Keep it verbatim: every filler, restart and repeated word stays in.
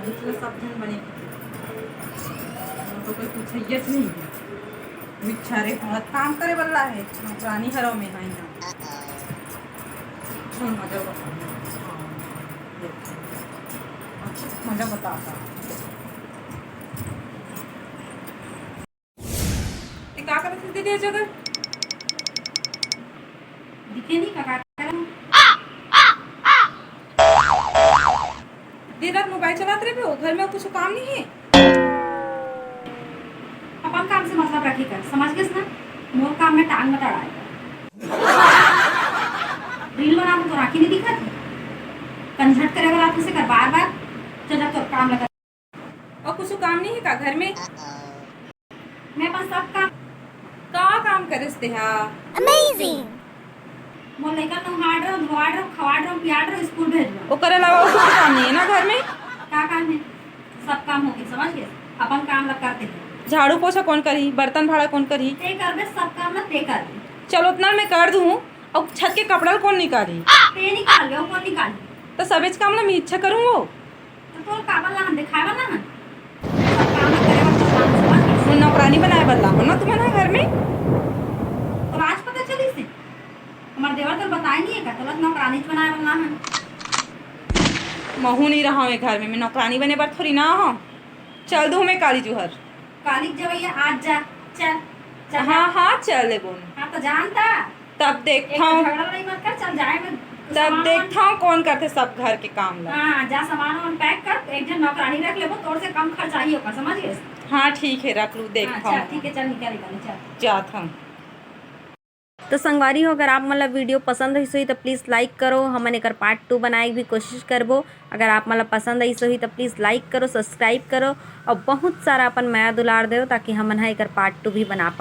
मतलब सब झन बने, तो कोई पूछइयच नहीं है। बिच्छा रे, बहुत काम करे वाला है, नौकरानी हरव में है यहाँ। सुन, मजा बता। हाँ, अच्छा, मजा बताता। ये का करत हस दीदी ये जगह? दिखे नहीं का, का करत हूँ? दिन रात मोबाइल चलात रहे हो, घर में कुछ काम नहीं है? अपन काम से मतलब रखी कर, समझ गेस ना? मोर काम में टांग मत अड़ाए। रील बनाबो तो आँखी नहीं दिखत है, कंझट करे वाला तो से कर बार बार। चल जा तोर काम लगा। और कुछ काम नहीं है का घर में? मैं अपन सब काम। का काम करेस तेहा? Amazing। मोर लइका नहाड़ रहो, धोआड़ रहो, खवाड़ रहो, पियाड़ रहो, स्कूल भेज रहो। ओकर अलावा और कुछ काम नहीं है ना घर में? का काम है? सब काम हो गए, समझ गए? अपन काम ला करते हैं। झाड़ू पोछा कौन करी? बर्तन भाड़ा कौन करी? ते करबे सब काम ला, ते करबे। चलो, उतना मैं कर दूँ। और छत के कपड़ा ला कौन निकाली? ते निकाल गए, वो कौन निकाली? तो सबेच काम ला मैं इच्छा करूँ वो। तो तोर काबर ला हम दिखाए वाला ना? सब काम ला करे वाला तो काम समझ गए। वो नौकरानी बनाए वाला हो ना तुमन घर में? तो आज पता चली से? हमारे देवर तो बताए नहीं है का? तोला नौकरानी बनाए वाला है। महू नहीं रहा हूँ घर में, मैं नौकरानी बने बर थोड़ी ना हूँ। चल दूँ मैं काली जुहर। काली जवैया आज जा, चल, चल जा। हाँ, हाँ, चल ले बोन। हाँ, तो जानता। तब एक देखता तो हूँ। झगड़ा लड़ाई मत कर, चल जाए मैं तब सामान देखता हूँ कौन करते सब घर के काम ला। हाँ, जा सामान वामान पैक कर, एक जन नौकरानी रख लेबो, तोर से कम खर्चा ही होगा, समझ गए? हाँ, ठीक है, रख लूँ, हाँ, देखता चल, हूँ। ठीक है, चल निकल, निकल, चल। जात हूँ। तो संगवारी हो, अगर आप मन ला वीडियो पसंद आइस होही तो प्लीज लाइक करो, हमन एकर पार्ट टू बनाए के भी कोशिश करबो। अगर आप मन ला पसंद आइस होही तो प्लीज लाइक करो, सब्सक्राइब करो और बहुत सारा अपन मया दुलार देव, ताकि हमन ह एकर पार्ट टू भी बना पाए।